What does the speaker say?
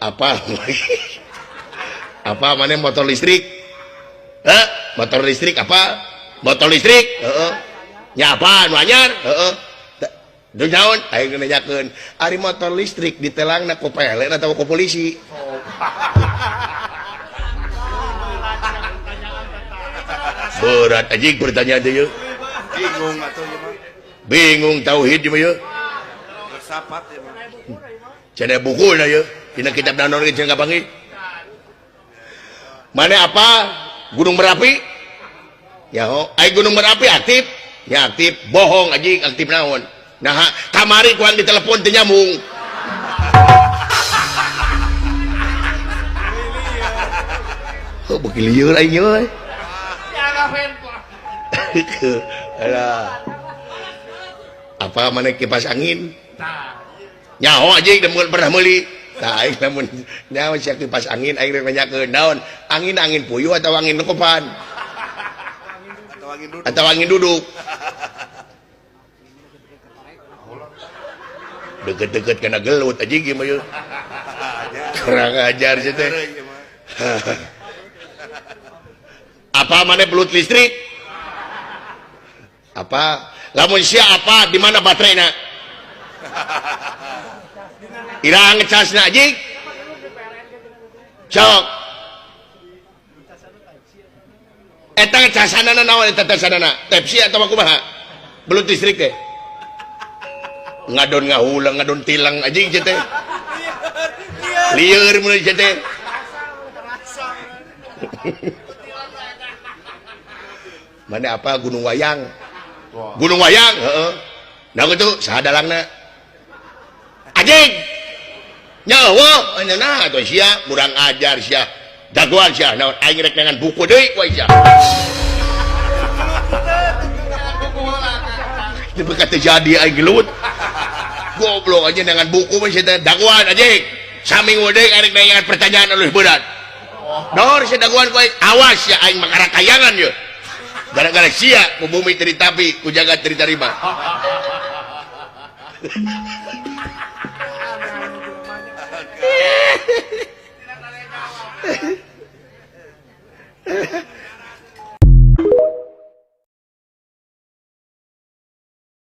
Apa? Apa mana motor listrik? Heh, motor listrik apa? Motor listrik? Heeh. Nya apa nu anyar? Heeh. Duh naon? Aing nanyakeun. Ari motor listrik ditelangna ku PLN atawa ku polisi? Berat anjing pertanyaan teh yeuh. Bingung atuh ieu mah. Bingung tauhid ieu mah yeuh. Filsafat ieu mah. Cenah bukuna yeuh. Dina kitab naon ge cenah kapanggih. Mana apa? Gunung Merapi? Nyaho, ai Gunung Merapi aktif? Ya aktif, bohong anjing aktif naon? Nah, kamari ku aing ditelepon teu nyambung. Oh, beuki lieur aing euy. Alah. Apa mana kipas angin? Nyaho anjing teu pernah meuli. Tah aing lamun nyaho sia kipas angin aing rek nanyakeun naon? Angin-angin puyuh atau angin lekopan? Atau angin duduk. Atau angin duduk. Deket-deket kena gelut anjing ieu mah yeuh. Kurang ajar sia teh. Apa mana belut listrik? Apa? Lamun sia apa di mana baterainya? Iraha ngecasna anjing? Sok. Eta ngecasanana naon eta casanana? Tepsi atawa kumaha? Belut listrik teh. Ngadon ngahulang, ngadon tilang anjing sia teh. Lieur mun sia teh. Mana apa Gunung Wayang? Gunung Wayang, heeh. Nah kitu saha dalangna? Anjing. Nyawa, nah atuh sia kurang ajar sia. Jagoan sia naon aing rek dengan buku deui ku aing sia. Teu bekat teu jadi aing gelut. Goblok aja dengan buku mah sia teh dagoan anjing. Saminggu deui aing rek nanyakan pertanyaan leuwih berat. Dor sia dagoan ku aing, awas sia aing mangara kayangan yeuh. Gara-gara sia ku bumi teu ditapi, ku jagat teu ditarima.